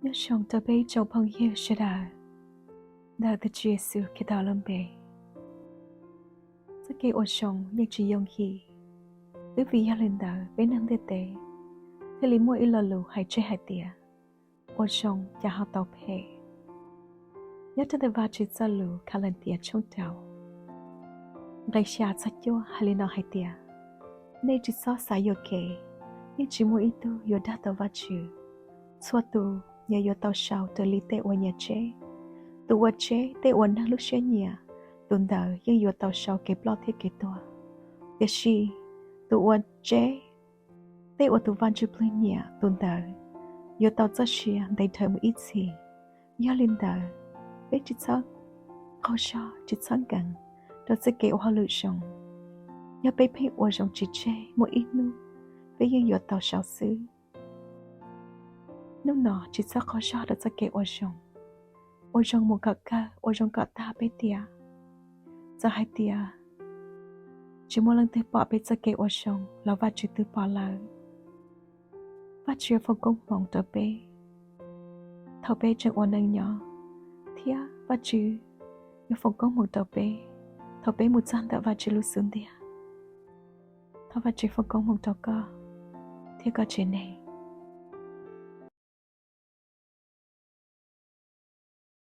Nyob zoo rau peb tsoom phooj ywg sawv daws ntawm tus Tswv Yexus Khetos lub npe. Txoj kev ua zoo yeej tsis yooj yim, twb vim yog li ntawd peb neeg ntiaj teb thiaj li muaj ib lo lus hais tseg hais tias ua zoo cas ho tau phem. Nyob rau ntawm Vajtswv txoj lus Kalatias tshooj rau nqe xya txog cuaj hais li no hais tias, nej tsis txhob xav yuam kev, yeej tsis muaj ib tug yuav dag tau Vajtswv. Txhua tus nyias yuav tau sau raws li tej uas nyias tseb. Tus uas tseb tej uas neeg lub siab nyiam, tus ntawd yeej yuav tau sau kev ploj thiab kev tuag. Tiam sis tus uas tseb tej uas tus Vaj Ntsujplig nyiam, tus ntawd yuav tau txoj sia ntev dhawv mus ib txhis. Yog li ntawd, peb tsis txhob qaug zog tsis txhob nkees rau txoj kev ua hauj lwm zoo. Yog peb pheej ua zoo tsis tseg, muaj ib hnub peb yeej yuav tau sau xwb. Hnub no tsis txhob qaug zog rau txoj kev ua zoo. Ua zoo mus kom kawg, ua zoo kom tag peb tiam. Txawm hais tias tsis muaj leej twg pom peb txoj kev ua zoo los Vajtswv twb pom lawm. Vajtswv yuav foom koob hmoov rau peb thaum peb tseem ua neej nyob, thiab Vajtswv yuav foom koob hmoov rau peb thaum peb mus txog ntawm Vajtswv lub xub ntiag. Thov Vajtswv foom koob hmoov rau koj thiab koj tsev neeg.